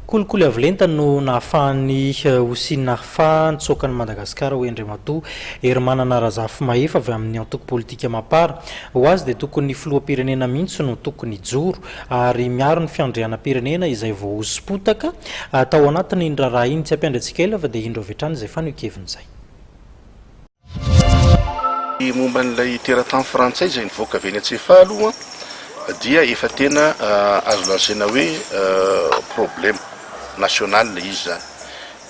Kolikoly avo lenta no nahafahan'i Houcine Arfa nitsoaka an'i Madagasikara, hoy Andriamatoa Herimanana Razafimahefa avy amin'ny antoko politika Mapar. Ho azy dia tokony ny filoham-pirenena mihitsy no tokony hijoro ary miaro ny fiandrianam-pirenena izay voahoso-potaka tao anatin'iny raharaha iny. Tsy hampiandry antsika ela fa dia indro avy hatrany izay fanehoan-keviny izay. Ny momba an'ilay teratany frantsay izay nivoaka avy eny Antsefaha aloha dia efa tena azo lazaina hoe problème national izy izany.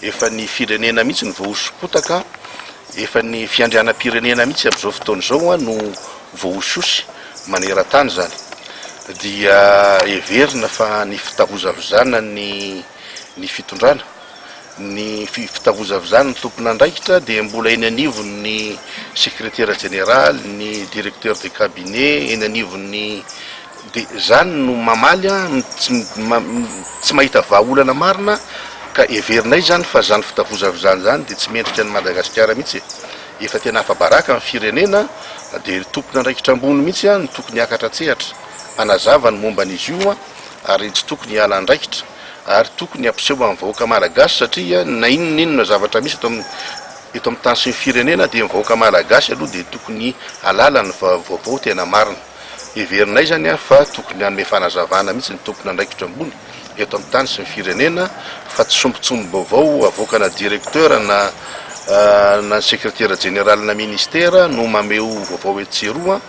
Efa ny firenena mihitsy no voahoso-potaka, efa ny fiandrianam-pirenena mihitsy amin'izao fotoana izao no voahosihosy maneran-tany izany. Dia heverina fa ny fitavozavozana ny ny fitondrana, Ny fitavozavozan'ny tompon'andraikitra dia mbola eny anivon'ny sekretera jeneraly, ny directeur de cabinet, eny anivon'ny dia izany no mamaly an, tsy tsy mahita vahaolana marina ka heverinay izany fa izany fitavozavozana izany dia tsy mendrika an'i Madagasikara mihitsy e. Efa tena afa-baraka ny firenena dia tompon'andraikitra ambony mihitsy no tokony hiakatra an-tsehatra hanazava ny momba an'izy io ary tsy tokony hiala andraikitra. ary tokony hampiseho amin'ny vahoaka malagasy satria na inona na inona zavatra misy eto amin'ny eto amin'ny tany sy ny firenena dia ny vahoaka malagasy aloha dia tokony halala ny vaovao tena marina. Heverinay izany fa tokony hanome fanazavana mihitsy ny tompon'andraikitra ambony eto amin'ny tany sy ny firenena fa tsy sombintsombim-baovao avoakana directeur na na ny sekretera jeneralina ministera no mameho vaovao etsy sy eroa.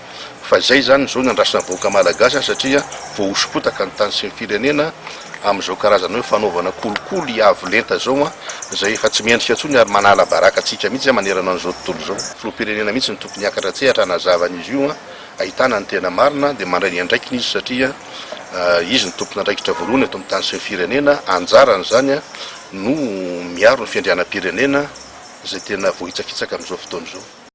Fa izay izany izao no andrasan'ny vahoaka malagasy satria voahoso-potaka ny tany sy ny firenena amin'izao karazana hoe fanaovana kolikoly avo lenta izao izay efa tsy mendrika intsony ary manala baraka antsika mihitsy manerana an'izao tontolo izao. Filoham-pirenena mihitsy no tokony hiakatra an-tsehatra hanazava an'izy io ahitana ny tena marina dia mandray ny andraikiny izy satria izy no tompon'andraikitra voalohany eto amin'ny tany sy ny firenena, anjarany izany no miaro ny fiandrianam-pirenena izay tena voahitsakitsaka amin'izao fotoana izao.